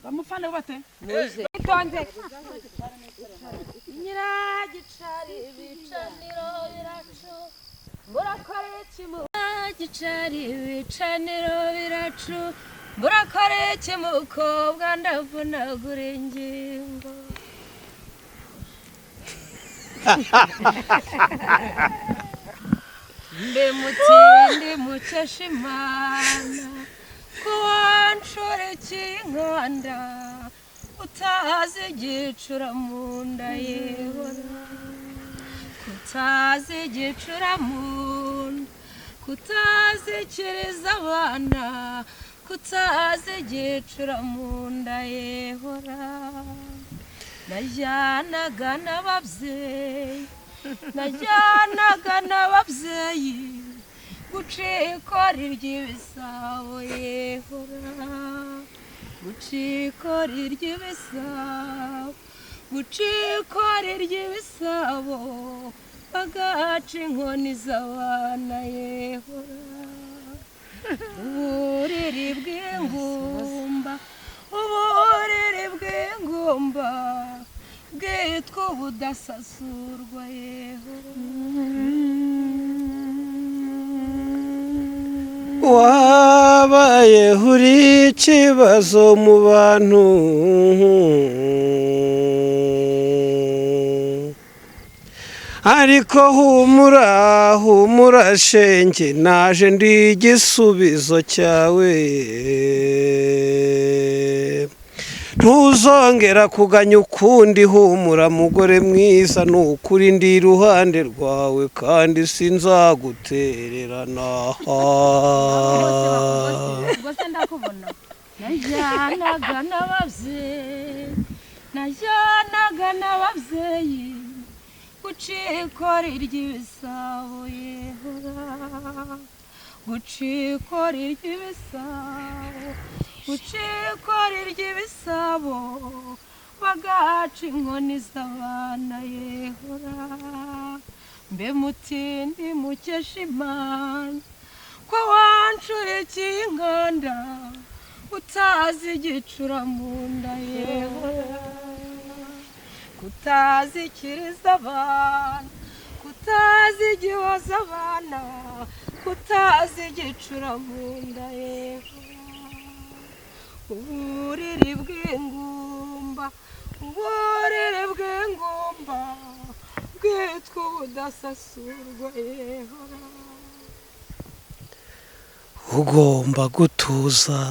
Bamufane bate? Itonze. Nyiragicari ibicaniro biracu, murakora iki? Gicari ibicaniro biracu, murakora iki mukobwa? Ndavunagura ingingo. Mbe mutindi mukesha Imana kuwanshoreke inkanda, utazi igicura mu nda yehora, kutazi igicura mu nda, kutazikiriza abana, kutazi igicura mu nda yehora. Najyanaga n'ababyeyi, najyanaga n'ababyeyi gucikora iry'ibisabo yehora, gucikora iry'ibisabo, gucikora iry'ibisabo, bagaca inkoni z'abana yehora. Uburiri bw'ingumba, uburiri bw'ingumba bwitwa ubudasasurwa yehora. Wabaye uri ikibazo mu bantu, ariko humura, humura shenge, naje ndi igisubizo cyawe. Ntuzongera kuganya ukundi, humura mugore mwiza, ni ukuri ndi iruhande rwawe kandi sinzagutererana. Ubwo se ndakubona? Najyanaga n'ababyeyi, najyanaga n'ababyeyi gucikora iry'ibisabo yehora, gucikora iry'ibisabo, gucikora iry'ibisabo, bagaca inkoni z'abana yehora. Mbe mutindi mukesha Imana ko wanshurikiye inkanda, utazi igicura mu nda yehora, kutazikiriza abana, kutazi igihoza abana, kutazi igicura mu nda yehora. Uburiri bw'ingumba, uburiri bw'ingumba bwitwa ubudasasurwa yehora. Ugomba gutuza,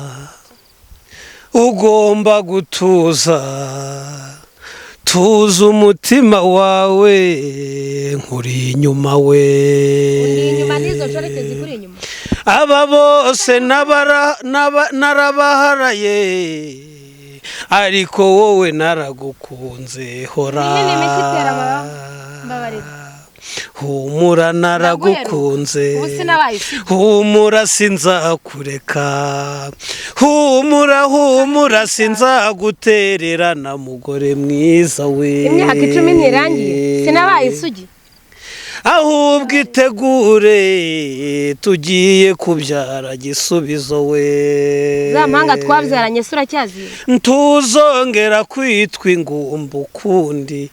ugomba gutuza, tuza umutima wawe, nkuri inyuma we. Uri inyuma n'izo nshoreke zikuri inyuma. Aba bose narabaharaye, ariko wowe naragukunze hora. Minini mishya itera amababa. Mbabarira. Humura naragukunze. Ubu sinabaye isugi. Humura sinzakureka, humura, humura sinzagutererana mugore mwiza we. Imyaka 10 ntirangiye sinabaye isugi. Ahubwo itegure, tugiye kubyara gisubizo we. Za mpanga twabyaranye se uracyaziye? Ntuzongera kwitwa ingumba ukundi.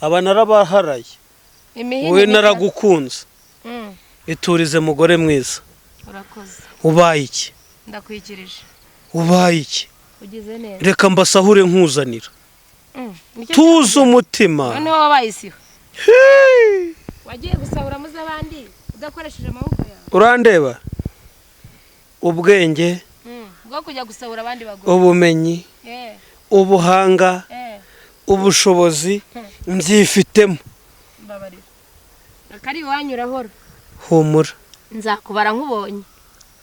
Aba narabaharaye. Imihini wowe mishya. Naragukunze. Iturize mugore mwiza. Urakoze. Ubaye iki? Ndakwikirije. Ubaye iki? Ugize neza. Reka mbasahure nkuzanira. Nicyo. Tuze umutima. Noneho wabaye isiho, wagiye gusahura muze abandi udakoresheje amaboko yawe. Urandeba ubwenge, Bwo kujya gusahura abandi bagore. ubumenyi, ubuhanga, ubushobozi mbyifitemo. Mbabarira, akari iwanyu urahora. Humura. Nzakubara nkubonye.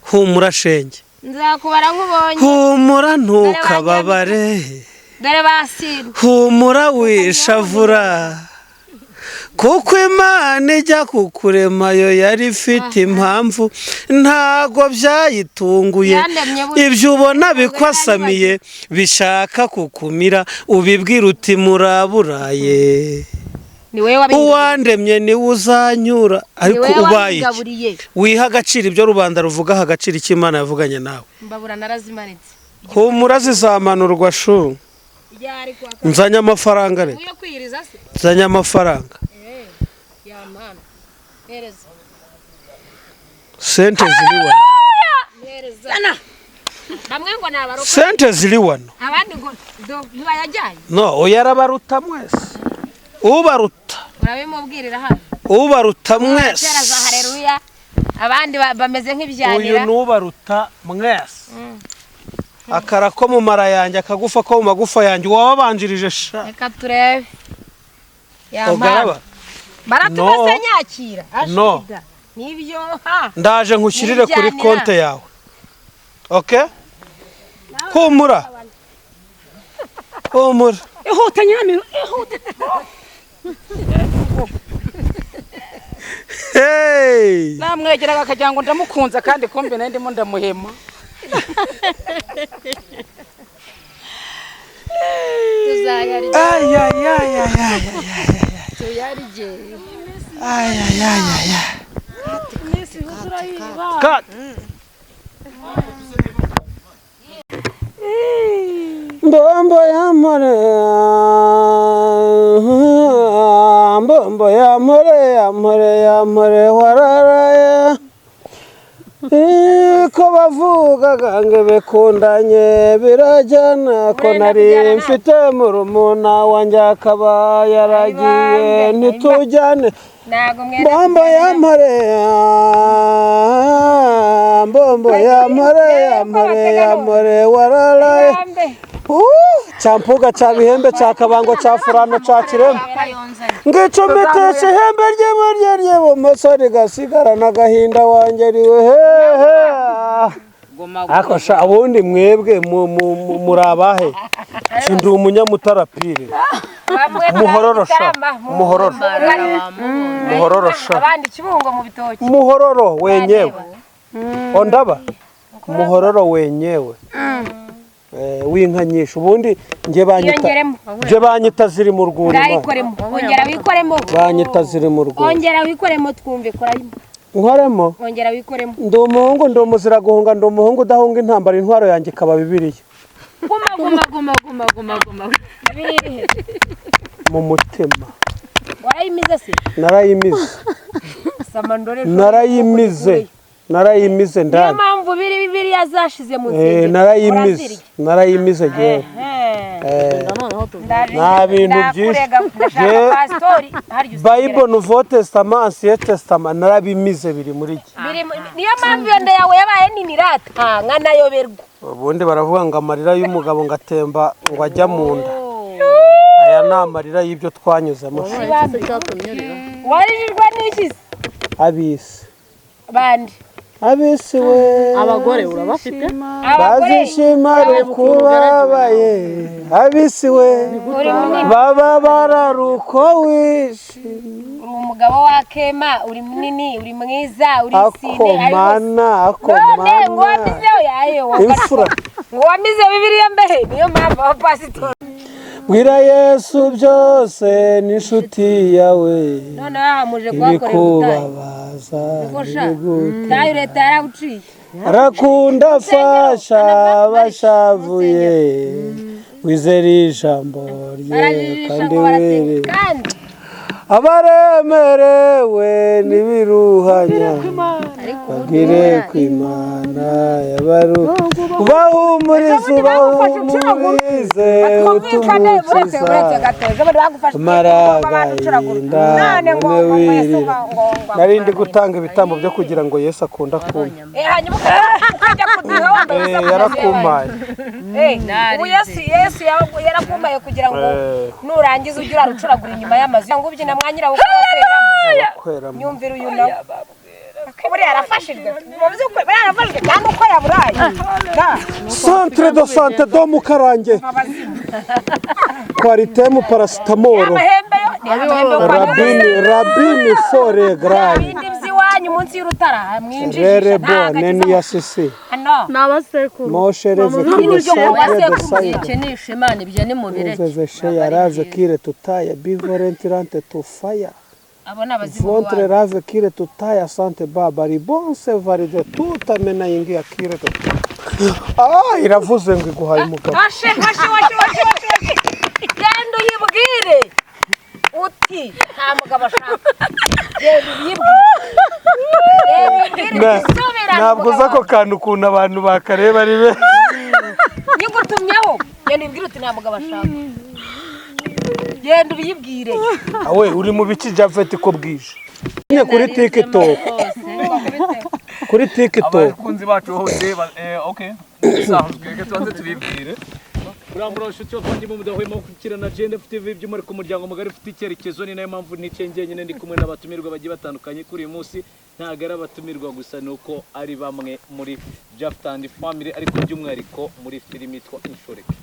Humura shenge. Nzakubara nkubonye. Humura ntukababare. Dore basirwa. Humura wishavura, kuko Imana ijya kukurema yo yari ifite impamvu, ntago byayitunguye. Yandemye burya. Ibyo ubona bikwasamiye bishaka kukumira, ubibwira uti muraburaye. Ni wowe wabingaburiye. Uwandemye niwe uzanyura. Ariko Ni wowe ubaye iki? wabingaburiye. Wiha agaciro ibyo rubanda ruvuga, aha agaciro icyo Imana yavuganye nawe. Imbabura narazimanitse. Humura, zizamanurwa shu. Ryari kwa kabiri? Nzanye amafaranga reka. Uyo kwiyiriza se? Nzanye amafaranga. Eh, ya mana. Mpereza. Sente ziri wano. Mpereza. Bamwe ngo ni abarokore. Sente ziri wano. Abandi ngo do ntibayajyanye. No, oya, arabaruta mwese, ubaruta. Urabimubwirira hano. Ubaruta Tera za mwese. haleluya. Abandi bameze Uyu nk'ibyanira. ni ubaruta mwese, akara ko mu mara yanjye, akagufa ko mu magufa yanjye, uwababanjirije sha. Reka turebe. Ya mana. Ogaraba. Baratuma No. se nyakira. No. Ashida. Nibyo ha. Ndaje nkushyirire kuri Nibyanira. konte yawe, okay? Humura, humura. Ihute nyiramiro, ihute. Hey! Namwegeraga akagira ngo ndamukunze, kandi kumbe nayo ndimo ndamuhema. Tuzayarya. Ay, ay, ay, ay, ay, Tuyarye. ay, ay, ay, ay, ay. Cut. Mbombo ya mpore, mbombo ya mpore, ya mpore, ya mpore, wararaye ko bavugaga ngo bikundanye birajyana, ko nari mfite murumuna wanjye akaba yaragiye, ntitujyane. Ntago mwenda. Mbombo ya mpore, mbombo ya mpore, ya mpore, ya mpore, wararaye. Bambe. Cyampuga cya bihembe cya kabango cya furano cya kiremba, ngicumitisha ihembe ry'iburyo ry'ibumoso rigasigarana agahinda wanjye riwe hehe. Ariko sha, ubundi mwebwe muri abahe? Si ndi umunyamutarapire. Bamwe Muhororo sha. Gitarama, Muhororo. Muhororo sha. Abandi Kibungo mu bitoki. Muhororo wenyewe, ondaba muhororo wenyewe. W'inka nyinshi, ubundi njye banyita Yongeremo. njye banyita ziri mu rwuri ma. Ngayikoremo. Ongera wikoremo. Banyita ziri mu rwuri. Ongera wikoremo twumve, korayimo. Nkoremo. Ongera wikoremo. Ndi umuhungu, ndi umuzira guhunga, ndi umuhungu udahunga intambara, intwaro yanjye ikaba Bibiliya. Guma guma guma guma guma guma. Birihe? Mu mutima. Warayimize se? Narayimize. Samandore. Narayimize, narayimize. Niyo Ndani. mpamvu biri Bibiliya zashize mu Eh, nsengero. narayimize, narayimize yewe. Nta bintu byinshi. Ndashaka pasitori harya usengera. Bible, Nouveau Testament, Ancien Testament, narabimize, biri muri iki. Niyo mpamvu iyo nda yawe yabaye nini rata nkanayoberwa. Ubundi baravuga ngo amarira y'umugabo ngo atemba ngo ajya mu nda. Aya ni amarira y'ibyo twanyuzemo. Warijijwe n'iki se? Abisi. Bandi. Abisi we. Abagore urabafite. Abagore. Bazishima rukubabaye, abisi we. Uri munini. Baba bararuko wishimye. Uri umugabo w'akema, uri munini, uri mwiza, uri isine, ariko Akomana. None ngo Akomana. wamize yayo. Imfura. Ngo wamize Bibiliya mbehe, niyo mpamvu abapasitori. Bwira Yesu byose n'inshuti yawe. None bahamuje kuhakorera ubutayu. Ibikubabaza. Niko sha. Tayo leta yarabuciye. Arakunda, fasha bashavuye, wizere ijambo rye. Barajijisha Kandi ngo barasenga wiri kandi abaremerewe n'ibiruhanya, ariko babwire ko Imana yabaru ubahumurize, ubahumurize. Twumvikane, uretse Utumukiza uretse gato, ejo bundi bagufashe amara abantu ucuragura. agahinda. None ngo None ngo Yesu wirira. ngo Nari ndi gutanga ibitambo byo kugira ngo Yesu akunda kumpa. Eh, hanyuma ukajya kudiha wambaye ubusa ku Yarakumpaye. Eh, ubu Yesu yarakumpaye kugira ngo Eh. nurangiza ujye urarucuragura inyuma y'amazu ngo ubyina mwa nyirabukwe bakweramo. Kweramo. Nyumvira uyu nawe. Buriya yarafashijwe mu by'ukuri, buriya yarafashijwe cyane uko yaburaye. Centre de santé do Mukarange, kwaritemu parasitamoro. Amahembe yo ni amahembe yo kwa Rabini, rabini fore Bya grayi. bindi by'iwanyu. Munsi y'urutara mwinjijisha. Rere bo Ntabwo neni ya sisi. Hano Ni abasekuru. Moshe reve kire sopre de saida. Mwikinisha Imana, ibyo ni mubireke. Uveveshe ya rave kire tutaya bivorentirante tufaya. Abo ni abazimu. Vontre rave kire tutaya sante baba ribonse varide tuta mena ingia kire tutaya. Ah, iravuze ngo iguhaye umugabo. Hashe hashe washe washe washe, genda uyibwire uti nta mugabo ashaka. Genda uyibwire, genda uyibwire uti subira. Ntabwo uzi ako kantu ukuntu abantu bakareba ari benshi. Nyigutumyeho, genda uyibwire uti nta mugabo ashaka. Genda ubiyibwire. Awe uri mu biki Japhet ko bwije? Nyine kuri TikTok. Kuri TikTok. Abakunzi bacu bose okay, bisanzwe, reka tubanze tubibwire. Kurambura inshuti bavandimwe mudahwema gukurikirana GNF TV, by'umwihariko umuryango mugari ufite icyerekezo. Ni nayo mpamvu nticaye njyenyine, ndi kumwe n'abatumirwa bagiye batandukanye. Kuri uyu munsi ntabwo ari abatumirwa gusa, ni uko ari bamwe muri Japhet and Family, ariko by'umwihariko muri filimi yitwa Inshoreke.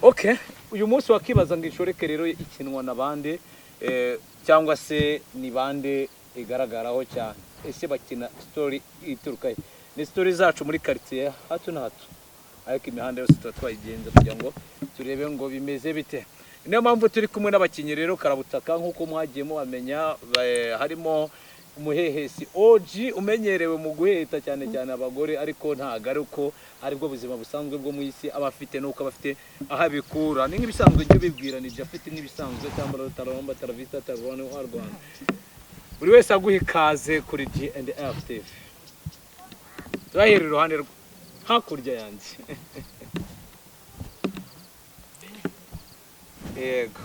Okay, uyu munsi wakibaza ngo Inshoreke rero ikinwa na bande, cyangwa se ni bande igaragaraho cyane? Ese bakina story ituruka he? Ni story zacu muri quartier hato na hato, ariko imihanda yose tuba twayigenza kugira ngo turebe ngo bimeze bite. Niyo mpamvu turi kumwe n'abakinnyi rero karabutaka, nk'uko mwagiye mubamenya. Harimo umuhehesi OG umenyerewe mu guheta cyane cyane abagore, ariko ntabwo ari uko aribwo buzima busanzwe bwo mu isi aba afite, nuko aba afite aho abikura. Ni nk'ibisanzwe, ibyo bibwira ni Japhet nk'ibisanzwe, cyangwa Taromba Taravista Tarwane wa Rwanda. Buri wese aguha ikaze kuri G&F TV. Turahera iruhande hakurya yanjye. Yego.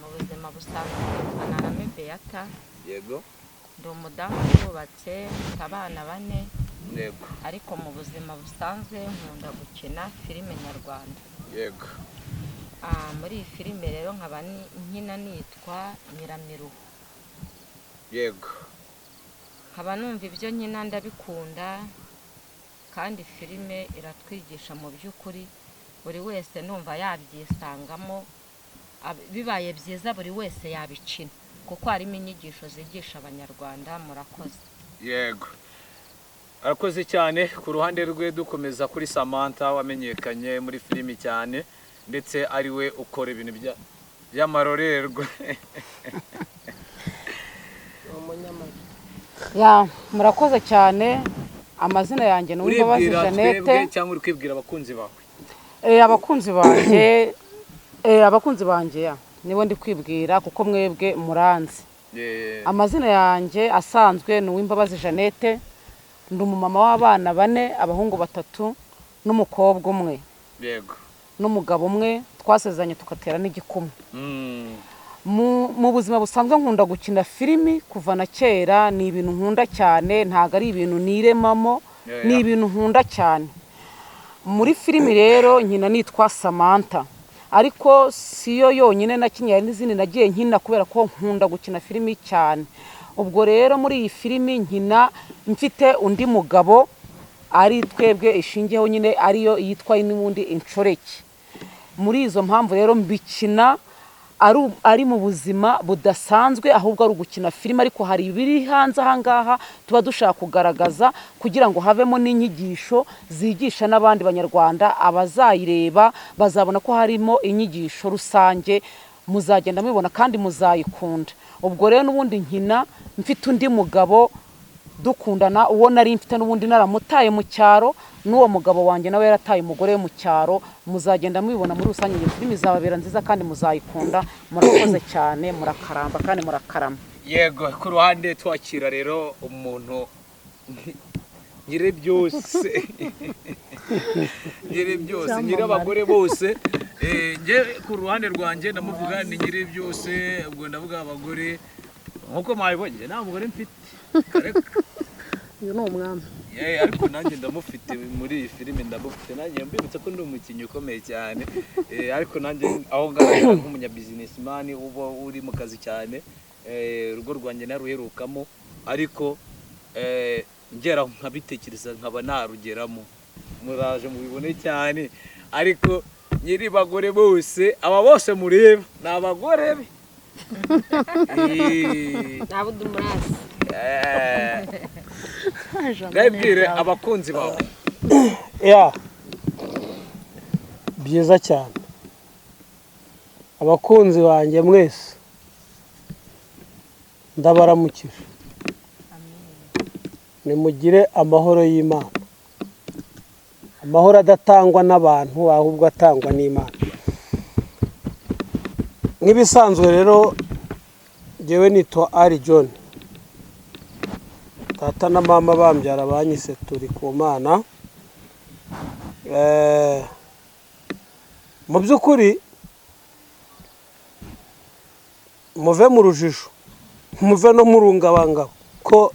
Mu buzima busanzwe nitwa Narame Beata. Ndi umudamu wubatse, mfite abana bane. Ariko mu buzima busanzwe nkunda gukina filime nyarwanda. Muri iyi filime rero nkaba nkina nitwa Nyiramiruho. Nkaba numva ibyo nkina ndabikunda, kandi filime iratwigisha mu by'ukuri, buri wese numva yabyisangamo. Bibaye byiza buri wese yabikina, kuko harimo inyigisho zigisha Abanyarwanda. Murakoze. Yego, arakoze cyane. Ku ruhande rwe dukomeza kuri Samantha wamenyekanye muri filimi cyane, ndetse ari we ukora ibintu by'amarorerwa. Ya, murakoze cyane. Amazina yanjye ni Uwimbabazi Uribwira Jeannette. twebwe cyangwa uri kwibwira abakunzi bawe? Abakunzi banjye, abakunzi banjye, ya nibo ndi kwibwira, kuko mwebwe muranzi. Amazina yanjye asanzwe ni Uwimbabazi Jeannette, ndi umumama w'abana bane, abahungu batatu n'umukobwa umwe, n'umugabo umwe twasezeranye tugatera n'igikumwe. Mu buzima busanzwe nkunda gukina filimi kuva na kera, ni ibintu nkunda cyane, ntabwo ari ibintu niremamo, ni ibintu nkunda cyane. Muri filimi rero nkina nitwa Samantha, ariko siyo yonyine nakinnye, hari n'izindi nagiye nkina kubera ko nkunda gukina filimi cyane. Ubwo rero muri iyi filimi nkina mfite undi mugabo, ari twebwe ishingiyeho nyine, ariyo yitwa n'ubundi Inshoreke. Muri izo mpamvu rero mbikina ari mu buzima budasanzwe, ahubwo ari ugukina filime, ariko hari ibiri hanze aha ngaha tuba dushaka kugaragaza kugira ngo havemo n'inyigisho zigisha n'abandi Banyarwanda. Abazayireba bazabona ko harimo inyigisho rusange, muzagenda mubibona kandi muzayikunda. Ubwo rero n'ubundi nkina mfite undi mugabo dukundana, uwo nari mfite n'ubundi naramutaye mu cyaro, n'uwo mugabo wanjye nawe yarataye umugore we mu cyaro. Muzagenda mubibona muri rusange, iyi filimi izababera nziza kandi muzayikunda. Murakoze cyane, murakaramba kandi murakarama. Yego, ku ruhande twakira rero umuntu nyire byose, nyire byose, nyire abagore bose. Nge ku ruhande rwanjye ndamuvuga ni nyire byose, ubwo ndavuga abagore nkuko mwabibonye, nta mugore mfite. Kareka. Uyu ni umwami. Ariko nanjye ndamufite muri iyi filime, ndamufite nanjye, mbibutsa ko ndi umukinnyi ukomeye cyane. Ariko nanjye aho ngaragara nk'umunyabizinesimani uba uri mu kazi cyane, urugo rwanjye naruherukamo, ariko ngera nkabitekereza nkaba narugeramo, muraje mubibone cyane. Ariko nyiri bagore bose, aba bose mureba ni abagore be. Ntabwo umurasi. Ngayibwire abakunzi bawe. Ya, byiza cyane. Abakunzi banjye mwese ndabaramukije, nimugire amahoro y'Imana, amahoro adatangwa n'abantu ahubwo atangwa n'Imana. Nk'ibisanzwe rero, njyewe nitwa Ari John. Tata na mama bambyara banyise turi ku Mana. Mu by'ukuri muve mu rujijo, muve no mu rungabangabo, ko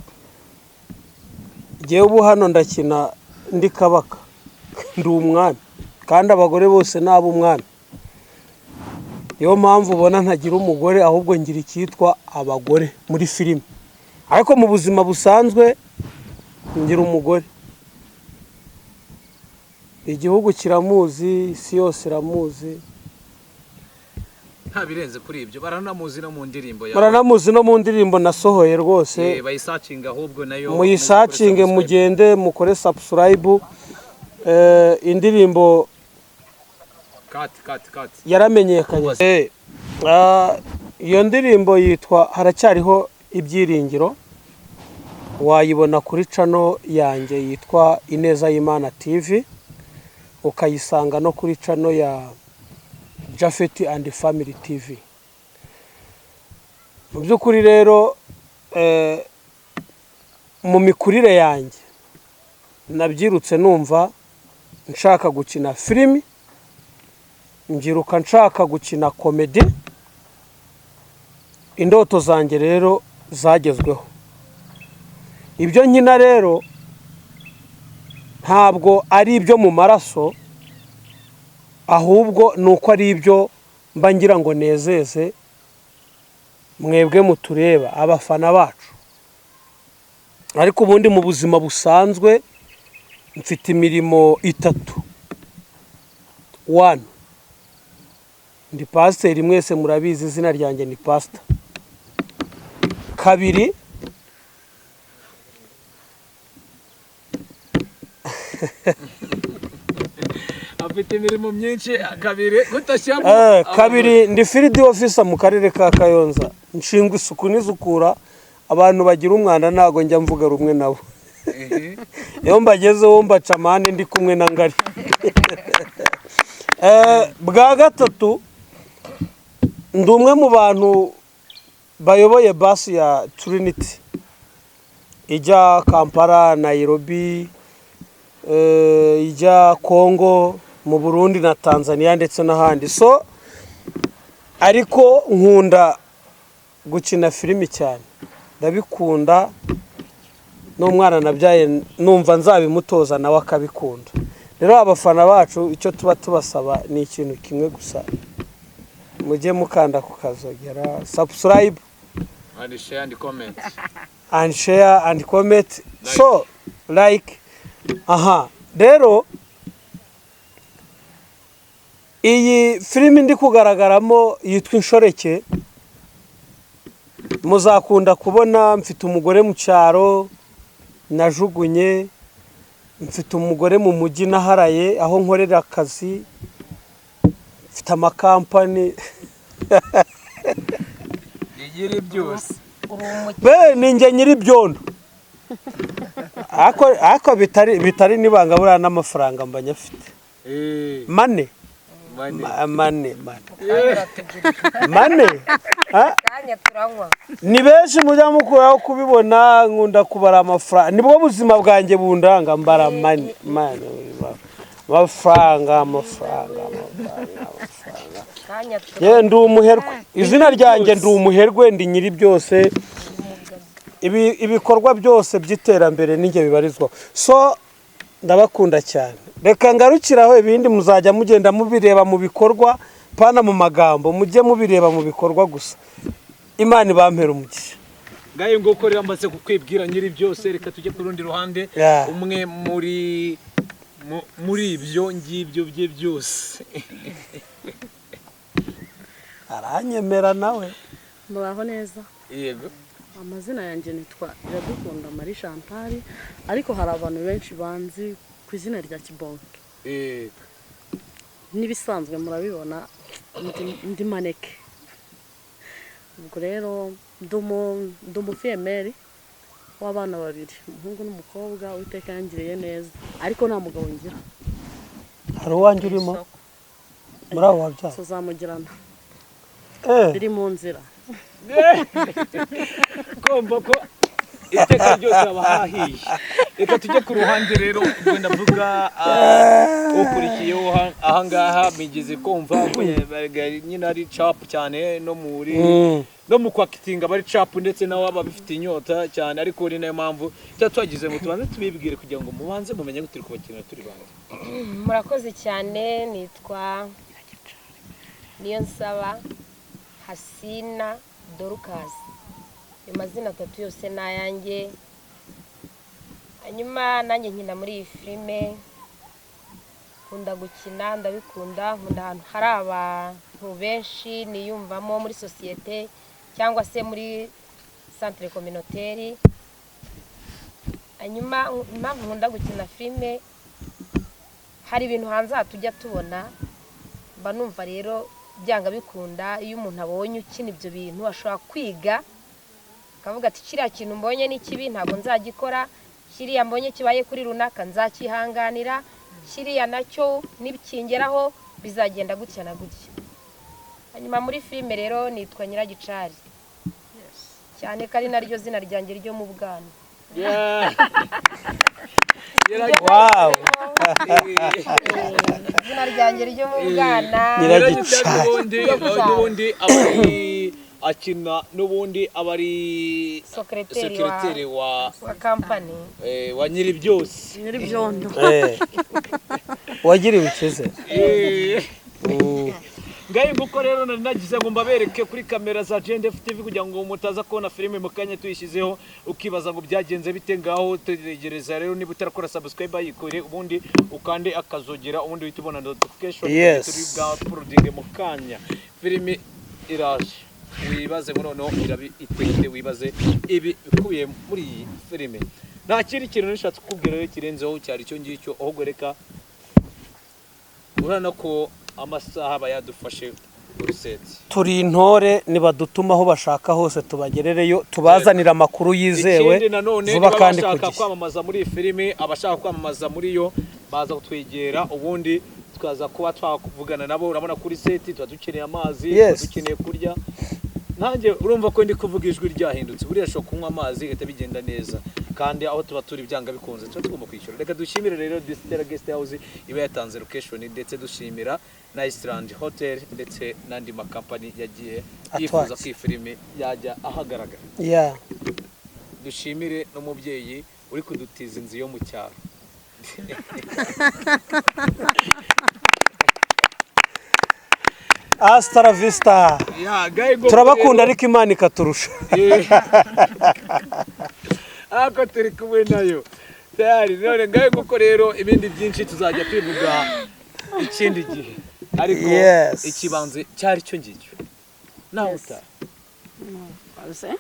njyewe ubu hano ndakina ndi Kabaka, ndi umwami, kandi abagore bose ni ab'umwami. Niyo mpamvu ubona ntagira umugore, ahubwo ngira icyitwa abagore muri filime, ariko mu buzima busanzwe ngira umugore. Igihugu kiramuzi, isi yose iramuzi. Nta birenze kuri ibyo, baranamuzi no mu ndirimbo yawe. Baranamuzi no mu ndirimbo nasohoye rwose. Bayisearchinga ahubwo nayo. Muyisearchinge, mugende mukore subscribe. Indirimbo Kati kati kati. yaramenyekanye. Iyo ndirimbo yitwa Haracyariho Ibyiringiro, wayibona kuri channel yanjye yitwa Ineza y'Imana TV, ukayisanga no kuri channel ya Japhet and Family TV. Mu by'ukuri rero, mu mikurire yanjye nabyirutse numva nshaka gukina filimi, mbyiruka nshaka gukina comedy. Indoto zanjye rero zagezweho. Ibyo nkina rero ntabwo ari ibyo mu maraso, ahubwo ni uko ari ibyo mba ngira ngo nezeze mwebwe mutureba, abafana bacu. Ariko ubundi mu buzima busanzwe mfite imirimo itatu. One, ndi pasiteri, mwese murabizi, izina ryanjye ni pasita. Kabiri, Afite imirimo myinshi. Kabiri kutashyiramo. Kabiri, ndi field officer mu karere ka Kayonza, nshinzwe isuku n'isukura. Abantu bagira umwanda ntabwo njya mvuga rumwe nabo, iyo mbagezeho mbaca amande ndi kumwe na ngari. Bwa gatatu, ndi umwe mu bantu bayoboye basi ya Trinity ijya Kampala, Nairobi, ijya Congo, mu Burundi na Tanzania ndetse n'ahandi. So ariko nkunda gukina filimi cyane, ndabikunda, n'umwana nabyaye numva nzabimutoza nawe akabikunda. Rero abafana bacu icyo tuba tubasaba ni ikintu kimwe gusa: mujye mukanda ku kazogera, subscribe And share and comment. And share and comment, so like. Aha rero iyi filimi ndi kugaragaramo yitwa Inshoreke. Muzakunda kubona mfite umugore mu cyaro najugunye, mfite umugore mu mujyi naharaye aho nkorera akazi, mfite amakampani. Nyiri byose. Be ni njye nyiri ibyondo, ariko bitari n'ibanga, buriya n'amafaranga mba nyafite. Mane. Money. Mane mane mane. Ah? Kanya turanywa. Ni benshi mujya mukuraho kubibona, nkunda kubara amafaranga, nibwo buzima bwanjye bundanga, mbara money money, amafaranga, amafaranga, amafaranga, amafaranga. Kanya turanywa. Ye, ndi umuherwe, izina ryanjye ndi umuherwe, ndi nyiri byose. Ibikorwa byose by'iterambere ninjye bibarizwaho. So ndabakunda cyane, reka ngarukiraho, ibindi muzajya mugenda mubireba mu bikorwa, pana mu magambo, mujye mubireba mu bikorwa gusa. Imana ibampera umugisha. Ngayo nguko rero, amaze kukwibwira nyiri byose, reka tujye ku rundi ruhande. Yeah. Umwe muri ibyo ngibyo bye byose. Aranyemera nawe. Muraho neza. Yego. Amazina yanjye nitwa Iradukunda Marie Chantal, ariko hari abantu benshi banzi ku izina rya Kibonke. N'ibisanzwe murabibona, ndi maneke. Ubwo rero ndi umufiyemeri w'abana babiri, umuhungu n'umukobwa. Uwiteka yangiriye neza, ariko nta mugabo ngira. Hari uwanjye urimo muri abo wabyaye? Tuzamugirana. Eh. Biri mu nzira. Kumva ko iteka ryose haba hahiye. Reka tujye ku ruhande rero. Ubwo ndavuga ukurikiyeho ahangaha migeze kumva ko nyine ari capu cyane no muri no mu kwakitinga bari capu, ndetse nawe aba abifite inyota cyane. Ariko ni nayo mpamvu tuba twagize ngo tubanze tubibwire kugira ngo mubanze mumenye ko turi kubakina turi bande. Murakoze cyane. Nitwa Niyo Nsaba Hasina Dorukasi. Ayo mazina atatu yose ni ayanjye. Hanyuma nanjye nkina muri iyi filime. Nkunda gukina, ndabikunda. Nkunda ahantu hari abantu benshi niyumvamo muri sosiyete cyangwa se muri centre communautaire. Hanyuma impamvu nkunda gukina filime, hari ibintu hanze aha tujya tubona, mba numva rero byanga bikunda iyo umuntu abonye ukina ibyo bintu ashobora kwiga akavuga ati: "Kiriya kintu mbonye ni kibi, ntabwo nzagikora. Kiriya mbonye kibaye kuri runaka, nzakihanganira. Kiriya nacyo nikingeraho bizagenda gutya na gutya." Hanyuma muri filime rero nitwa Nyiragicari, cyane ko ari naryo zina ryanjye ryo mu bwana. Wow. Izina ryanjye ryo mu bwana. Nyiragicari. N'ubundi aba ari akina, n'ubundi aba ari Secretary. Secretary wa Wa kampani. Wa nyiri byose. Nyir'ibyondo. Wagiriwe icyizere. Ngahe nguko rero nari nagize ngo mbabereke kuri kamera za GNDF TV kugira ngo mutaza kubona filime mu kanya tuyishyizeho ukibaza ngo byagenze bite. Ngaho tegereza rero, niba utarakora subscribe yikore, ubundi ukande akazogera, ubundi uhite ubona notification. Turi bwa uploading mu kanya, filime iraje, wibaze ngo noneho irabi itete, wibaze ibi bikubiye muri iyi filime. Nta kindi kintu nishatse kukubwira rero kirenzeho, cyari icyo ngicyo. Ahubwo reka, urabona ko amasaha aba yadufashe kuri set. Turi intore, nibadutuma aho bashaka hose tubagerereyo, tubazanira amakuru yizewe Ikindi nanone, vuba niba kandi ku bashaka gihe. kwamamaza muri iyi filime, abashaka kwamamaza muri yo baza kutwegera, ubundi tukaza kuba twavugana nabo. Urabona kuri set tuba dukeneye amazi, tuba dukeneye kurya. Nanjye urumva ko ndi kuvuga ijwi ryahindutse. Buriya ashobora kunywa amazi bigahita bigenda neza, kandi aho tuba turi byanga bikunze tuba tugomba kwishyura. Reka dushimire rero Disitera Guest House iba yatanze location, ndetse dushimira na Island Hotel ndetse n'andi makampani yagiye yifuza ko iyi filime yajya ahagaragara. Dushimire n'umubyeyi uri kudutiza inzu yo mu cyaro. Hasta la vista. Ya, gahe ngo Turabakunda ariko Imana ikaturusha. Ako turi kumwe nayo tayari none. Ngahe kuko rero ibindi byinshi tuzajya tubivuga ikindi gihe, ariko ikibanze cyari cyo ngicyo nawe utaha. Murakoze.